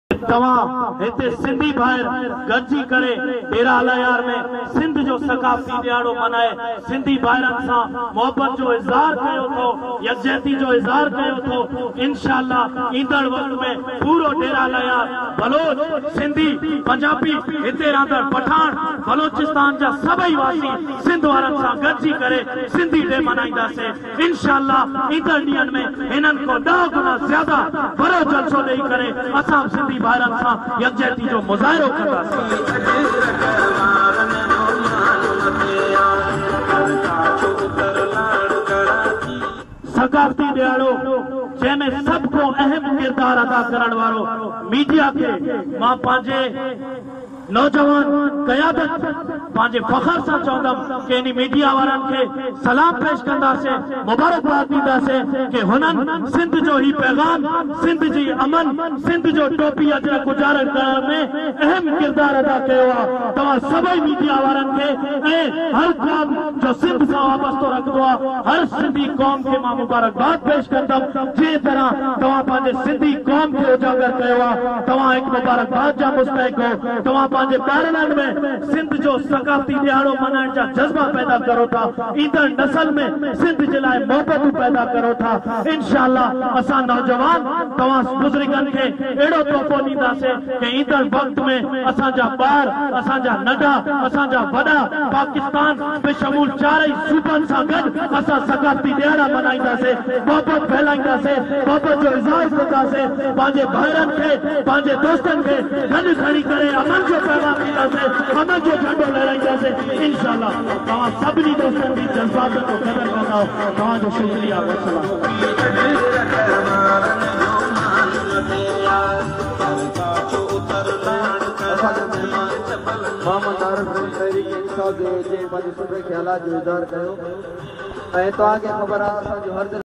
توهان هتي سنڌي ڀائر گڏجي ڪري ڊيرا الهيار ۾ سنڌ جو ثقافتي ڏهاڙو منائي سنڌي ڀائرن سان محبت جو اظهار ڪيو اٿو، يڪجهتي جو اظهار ڪيو اٿو، انشاء الله ايندڙ وقت ۾ پورو ڊيرا الهيار بلوچ، سنڌي، پنجابي، هتي رهندڙ پٺاڻ، بلوچستان جا سڀئي واسي سنڌ وارن سان گڏجي ڪري سنڌي ڊي منائينداسين. انشاء الله ايندڙ ڏينهن ۾ هنن کان ڏهه گنا زياده وڏو جلسو ڏئي ڪري اسان به سنڌي ڀائرن سان يڪجهتي جو مظاهرو ڪنداسين. ثقافتي ڏهاڙو جنهن ۾ سڀ کان اهم ڪردار ادا ڪرڻ وارو ميڊيا کي مان پنهنجي نوجوان قيادت پنهنجي فخر سان چوندم ڪه انهي ميڊيا وارن کي سلام پيش ڪنداسين مبارڪباد ڏينداسين ڪه هنن سنڌ جو هي پيغام سنڌ جي امن سنڌ جو ٽوپي اجرڪ اجاگر ڪرڻ ۾ اهم ڪردار ادا ڪيو آ توهان سڀئي ميڊيا وارن کي ۽ هر قوم جو سنڌ سان وابستو رکندو آ هر سنڌي قوم کي مان مبارڪباد پيش ڪندم جنهن طرح توهان پنهنجي سنڌي قوم کي اجاگر ڪيو آ توهان هڪ مبارڪباد جا مستحق هو. توهان پنهنجي ٻارڙن ۾ سنڌ جو ثقافتي ڏهاڙو ملهائڻ جا جذبا پيدا ڪرو ٿا. ايندڙ نسل ۾ سنڌ جي لاء محبتون پيدا ڪرو ٿا. انشاء الله اسان نوجوان توهان بزرگن کي اهڙو تحفو ڏينداسين ڪه ايندڙ وقت ۾ اسان جا ٻار، اسان جا ننڍا، اسان جا وڏا پاڪستان بشمول چارئي صوبن سان گڏ اسان ثقافتي ڏهاڙا ملهائينداسين، محبت ڦهلائينداسين، محبت جو اظهار ڪنداسين، پنهنجي ڀائرن کي، پنهنجي دوستن کي گڏ کڻي ڪري امن جو پيغام ڏينداسين، امن جو جهنڊو لهرائينداسين، انشاء الله توهان سڀني دوستن جي جذباتن جو قدر ڪندائو، توهان جو شڪريه والسلام. اسان جو مهمان محمد عارف رند تحريڪ انصاف جي جنهن پنهنجي سٺي خيالات جو اظهار ڪيو ۽ توهان کي خبر آهي اسان جو هر دل.